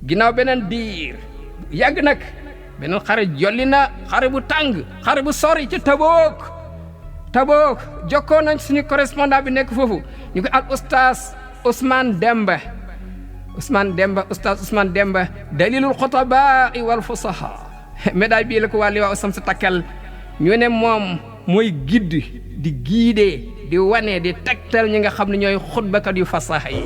ginnaaw beneen diir yàgg nag beneen xare jolli na xare bu tàng xare bu sori ca Tabuk jokkoo nañ suñu correspondant bi nekk foofu ñu ko al oustaz Ousmane Demba oustaz Ousmane Demba dalilul xutaba wal fusaha médaille bii la ko waa Liwaa Sam sa takkal ñu ne moom mooy guide di guider di wane di tegtal ñi nga xam ne ñooy xutbakat yu fasaha yi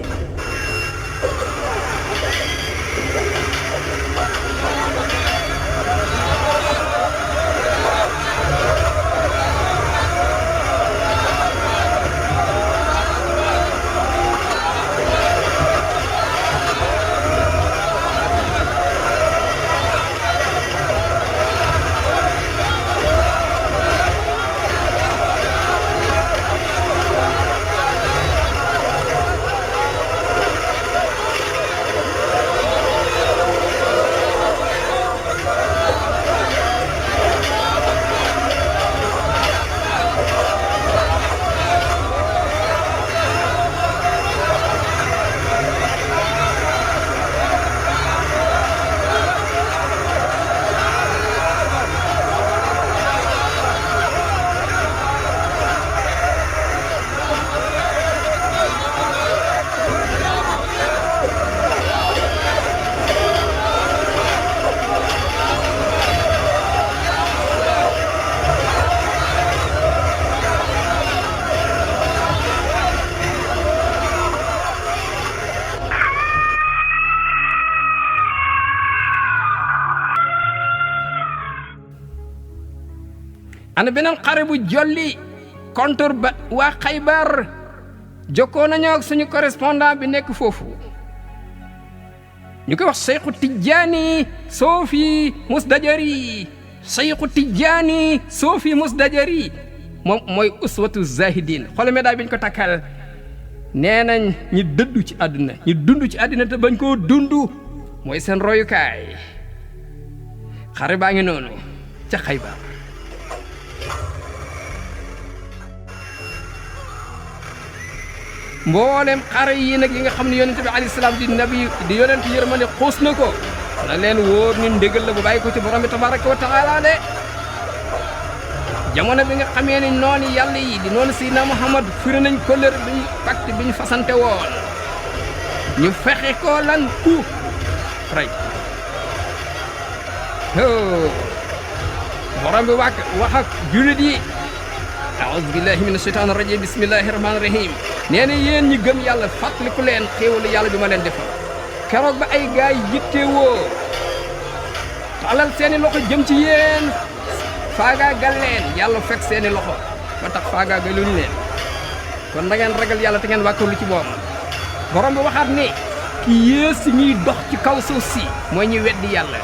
ana beneen xare bu jolli contre ba waa Xaybar jokkoo nañoo ak suñu correspondant bi nekk foofu ñu koy wax Seexu Tijaani Soofi Musdajari moom mooy uswatu zahidin xoolal médaille bi ñu ko takkal nee nañ ñi dëddu ci àdduna ñi dund ci àdduna te bañ koo dund mooy seen royukaay xare baa ngi noonu ca Xaybar mboolem xare yi nag yi nga xam ne yonent bi alayhi salaam di nabi di yonent yërmande xuus na ko na leen wóor ni ndégal la bu bàyyi ko ci borom bi tabaraka wa taala de jamono bi nga xamee ni noonu yàlla yi di noonu Seydina Muhammad firi nañ kóllëre biñ pacte bi ñu fasante woon ñu fexe ko lan ku rey borom bi wax ak jullit yi a'uuzu billahi mina shaytaani rajiim bismillahi rahmaani rahiim nee na yéen ñi gëm yàlla fàttaliku leen xéewalu yàlla bi ma leen defal keroog ba ay gaay yittewoo talal seeni loxo jëm ci yéen faagaagal leen yàlla fekk seeni loxo ba tax faagaagaluñu leen kon da ngeen ragal yàlla te ngeen wàkkalu ci moom borom bi waxaat ni ki yées si ñuy dox ci kaw suuf si mooy ñuy weddi yàlla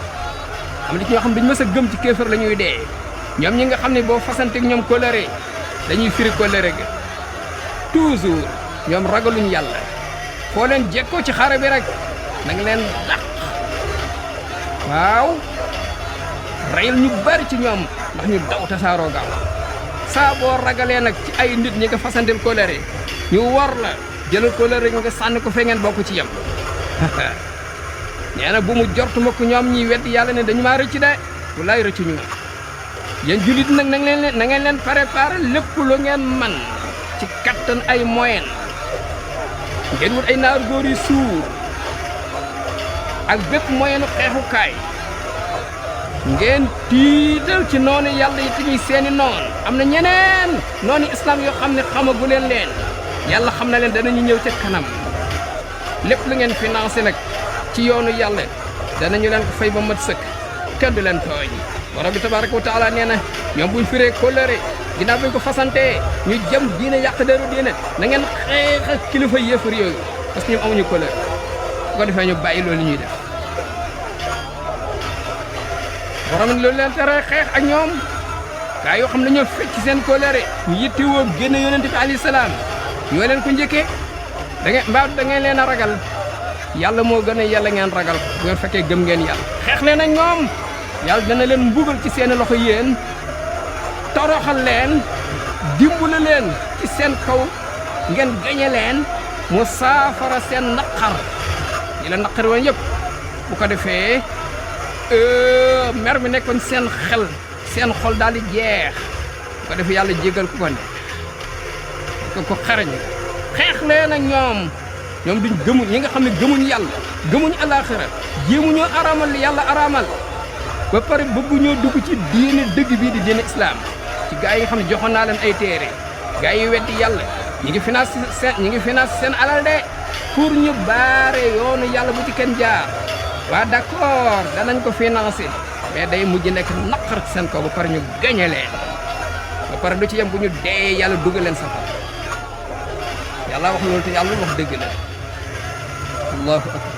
am na ci ñoo xam dañu mës a gëm ci kéefër la ñuy dee ñoom ñi nga xam ne boo fasanteeg ñoom kóllëre dañuy firi kóllëre ga toujours ñoom ragaluñu yàlla foo leen jekkoo ci xare bi rek da nga leen dàq waaw reyal ñu bari ci ñoom ndax ñu daw tasaaroo gaaw saa boo ragalee nag ci ay nit ñi nga fasantel kóllëre ñu war la jëlal kóllëre nga sànni ko fee ngeen bokk ci yem nee na bu mu jortu ma ko ñoom ñi weddi yàlla ne dañu maa rëcc de walaay rëccu ñu yéen jullit nag na ngeen leen préparer lépp lu ngeen man ci kattan ay moyen ngeen wut ay naar góor yu suur ak bépp moyenu xeexukaay ngeen tiital ci noonu yàlla yi ñuy seeni noon am na ñeneen noonu islam yoo xam ne xamagu leen yàlla xam na leen danañu ñëw ca kanam lépp lu ngeen financé nag ci yoonu yàlla danañu leen ko fay ba mat sëkk kenn du leen tooñ borom bi tabaraka wa taala nee na ñoom buñ firee kóllëre ginnaaw buñ ko fasantee ñu jëm diine yàq deru diine na ngeen xeex ak kilifa yéefar yooyu parce que ñoom amuñu kóllëre bu ko defee ñu bàyyi loolu ñuy def borom loolu leen tere xeex ak ñoom gaa yoo xam ne ñoo fecc ci seen kóllëre ñu yittewoo génn yonent bi alayhi salaam ñoo leen ko njëkkee da ngeen leen a ragal yàlla moo gën a yàlla ngeen ragal bu ngeen fekkee gëm ngeen yàlla xeex leen ak ñoom yàlla dana leen mbugal ci seen loxo yéen toroxal leen dimbale leen ci seen kaw ngeen gañe leen mu saafara seen naqar ñi la naqar woon yëpp bu ko defee mer mi nekkoon seen xol daal di jeex bu ko defee yàlla jégal ku ko ne ko xarañ xeex leen ak ñoom duñ gëmuñ ñi nga xam ne gëmuñ yàlla gëmuñ alaaxira jéemuñoo araamal li yàlla araamal ba pare bëgguñoo dugg ci diine dëgg bii di diine islam ci gaa yi nga xam ne joxoon naa leen ay téere gaa yi weddi yàlla ñi ngi finance seen alal de pour ñu baare yoonu yàlla bu ci kenn jaar waa d'accord danañ ko financé mais day mujj nekk naqar ci seen kaw ba pare ñu gañe leen ba pare du ci yem bu ñu dee yàlla dugal leen safara yàlla wax loolu te yàlla wax dëgg la allahu akbar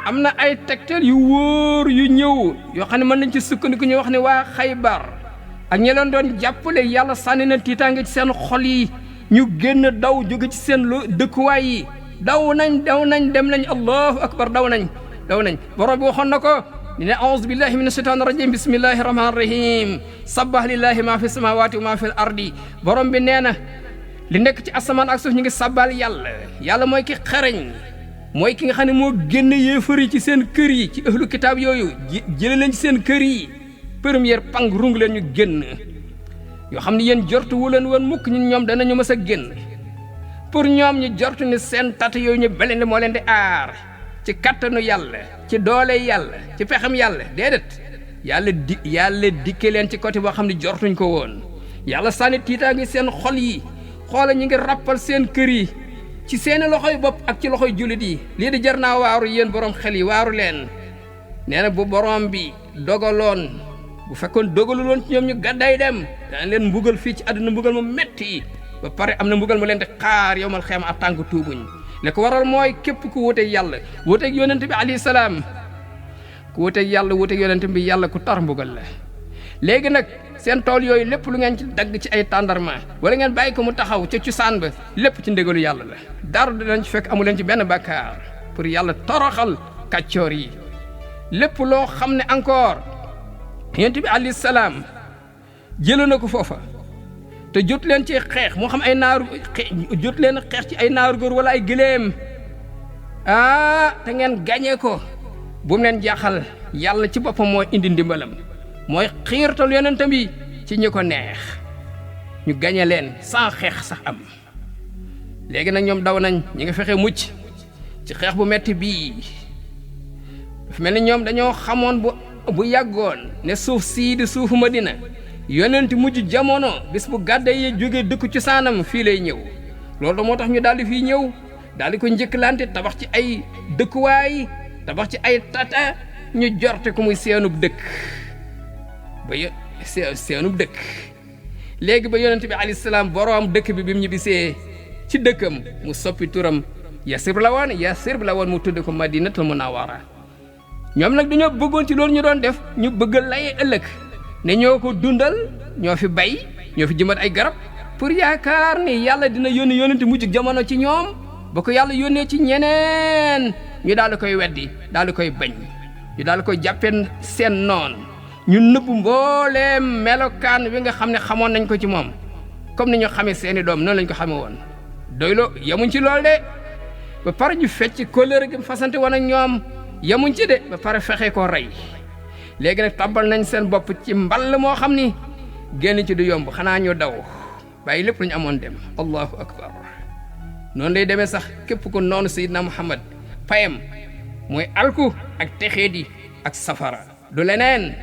am na ay tegtal yu wóor yu ñëw yoo xam ne mën nañ ci sukkandiku ñu wax ne waa Xaybar ak ñi leen doon jàppale yàlla sànni na tiitaange ci seen xol yi ñu génn daw jóge ci seen dëkkuwaay yi daw nañ dem nañ allahu akbar daw nañ borom bi waxoon na ko ne a'uuzu billahi mina shaytaani rajim bismillahi rahmaani rahim sabbah lillahi ma fi samawati wa ma fi l ardi borom bi nee na li nekk ci asamaan ak suuf ñu ngi sabbal yàlla mooy ki xarañ mooy ki nga xam ne moo génn yéefar yi ci seen kër yi ci ahlu kitaab yooyu jële leen ci seen kër yi première pang rung leen ñu génn yoo xam ne yéen jortu wu leen woon mukk ñun ñoom danañu mës a génn pour ñoom ñu jortu ni seen tata yooyu ñu beleen moo leen di aar ci kattanu yàlla ci doole yàlla ci pexam yàlla déedéet yàlla dikke leen ci côté boo xam ne jortuñ ko woon yàlla sànni tiitaa ngi seen xol yi xoola ñu ngi rappal seen kër yi ci seeni loxoy bopp ak ci loxoy jullit yi lii di jar naa waaru yéen borom xel yi waaru leen nee na bu borom bi dogaloon bu fekkoon dogalu loon ci ñoom ñu gàdday dem dana leen mbugal fii ci àdduna mbugal mu metti ba pare am na mbugal mu leen di xaar yowmal xeem a tànk tuubuñ li ko waral mooy képp ku wuteeg yàlla wuteeg yonent bi alayhi salaam ku wuteeg yàlla wuteeg yonent bi yàlla ku tar mbugal la léegi nag seen tool yooyu lépp lu ngeen ci dagg ci ay tàndarma wala ngeen bàyyi ko mu taxaw ca cosaan ba lépp ci ndégalu yàlla la dara dinañ ci fekk amu leen ci benn bàkkaar pour yàlla toroxal kàccoor yi lépp loo xam ne encore yonent bi alayhi salaam jëlee na ko foofa te jot leen ci xeex moo xam ay naaru jot leen xeex ci ay naaru góor wala ay gëléem te ngeen gañe ko bu mu leen jaaxal yàlla ci boppam mooy indi ndimbalam mooy xiirtal yonentam bi ci ñi ko neex ñu gañe leen sans xeex sax am léegi nag ñoom daw nañ ñi nga fexe mucc ci xeex bu metti bii dafa mel ni ñoom dañoo xamoon bu yàggoon ne suuf sii di suufu Madina yonent mujj jamono bis bu gàdde yi jóge dëkku cosaanam fii lay ñëw loolu moo tax ñu daal di fii ñëw daal di ko njëkkalante tabax ci ay dëkkuwaay tabax ci ay tata ñu jorte ko muy seenub dëkk ba seenub dëkk léegi ba yonent bi alayhi salaam boroom dëkk bi mu ñibbisee ci dëkkam mu soppi turam Yasrib la woon mu tudd ko Madinatul Munawwara ñoom nag dañoo bëggoon ci loolu ñu doon def ñu bëgg lay ëllëg ne ñoo ko dundal ñoo fi bay ñoo fi jëmbat ay garab pour yaakaar ni yàlla dina yónni yónnante mujj jamono ci ñoom ba ko yàlla yónnee ci ñeneen ñu daal di koy weddi daal di koy bañ ñu daal di koy jàppee seen noon ñu nëbb mbooleem melokaan wi nga xam ne xamoon nañ ko ci moom comme ni ñu xamee seeni doom noonu lañ ko xamee woon doyloo yemuñ ci loolu de ba pare ñu fecc kóllëre gi fasante woon ak ñoom yemuñ ci de ba pare fexe koo rey léegi nag tàbbal nañ seen bopp ci mball moo xam ni génn ci du yomb xanaa ñu daw bàyyi lépp lu ñu amoon dem allahu akbar noonu lay demee sax képp ku noonu Seydina Muhammad payam mooy alku ak texeedi ak safara du leneen